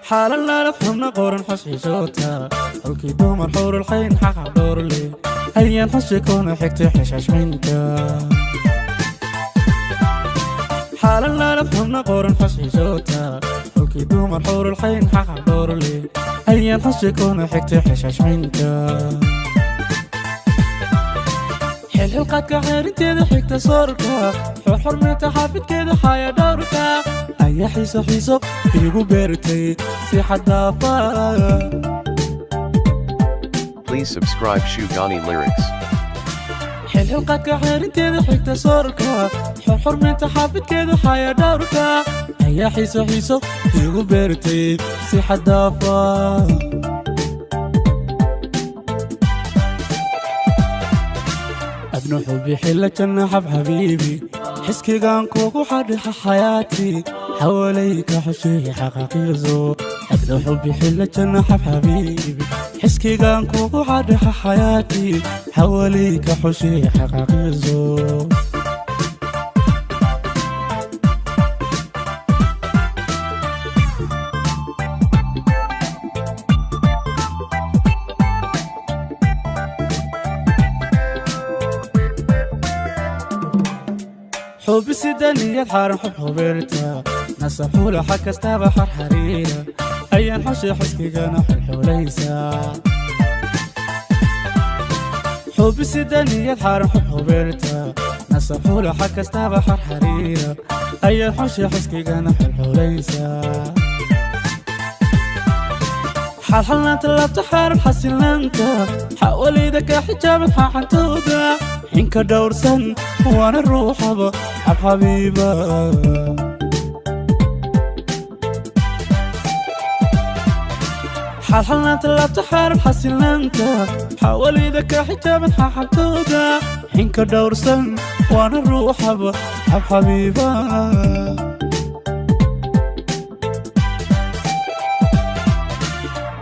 Xaalalaalab xubna qoran xusxiisoota xulkii dumar xurulxayn xaqa dhowrle ayaan xushi kuna xigtay xishashmaynta. Xaalalaalab xubna qoran xusxiisoota xulkii dumar xurulxayn xaqa dhowrle ayaan xushi kuna xigtay xishashmaynta. Xilxilqaadka xeerinteeda xigta soorka xorxormeynta xaafidkeeda xaya dhowrka ayaa xiiso xiiso iigu beertay si xadaafa. Please subscribe Shugani Lyrics. Xilxilqaadka xeerinteeda xigta soorka xorxormeynta xaafidkeeda xaya dhowrka ayaa xiiso xiiso iigu beertay si xadaafa. Adnu xubi xilla janna xab xabiibi xiskigaan kugu xadhixa xayaati xawalayka xusheey xaqaqiiqso. Adnu xubi xilla janna xab xabiibi xiskigaan kugu xadhixa xayaati xawalayka xusheey xaqaqiiqso. Xubisida niyad xaaran xub xubeerta nasaxuula xag kastaba xarxariira ayaan xushay xuskigana xulxulaysa. Xubisida niyad xaaran xub xubeerta nasaxuula xag kastaba xarxariira ayaan xushay xuskigana xulxulaysa. Xalxalnaanta laabta xaaran xasilaanta xawaleyda ka xijaaban xaaxantooda xinka dhowrsan waana ruuxaba xabxabiiba. Xalxalnaanta laabta xaaran xasilaanta xawaleyda ka xijaaban xaaxantooda xinka dhowrsan waana ruuxaba xabxabiiba.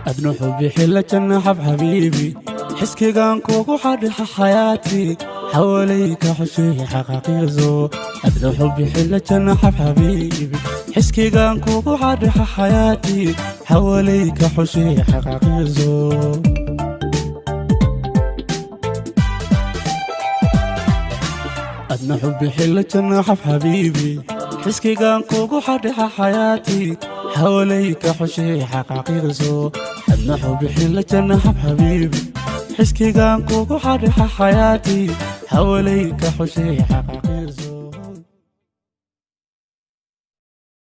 Adnu xubi xilla janna xab xabiibi xiskigaan kugu xadhixa xayaati xawalayka xusheey xaqaqiiqso. Adnu xubi xilla janna xab xabiibi xiskigaan kugu xadhixa xayaati xawalayka xusheey xaqaqiiqso. Adna xubi xilla janna xab xabiibi xiskigaan kugu xadhixa xayaati xawalayka xusheey xaqaqiiqso. Adna xubi xilla janna xab xabiibi xiskigaan kugu xadhixa xayaati xawalayka xusheey xaqaqiiqso.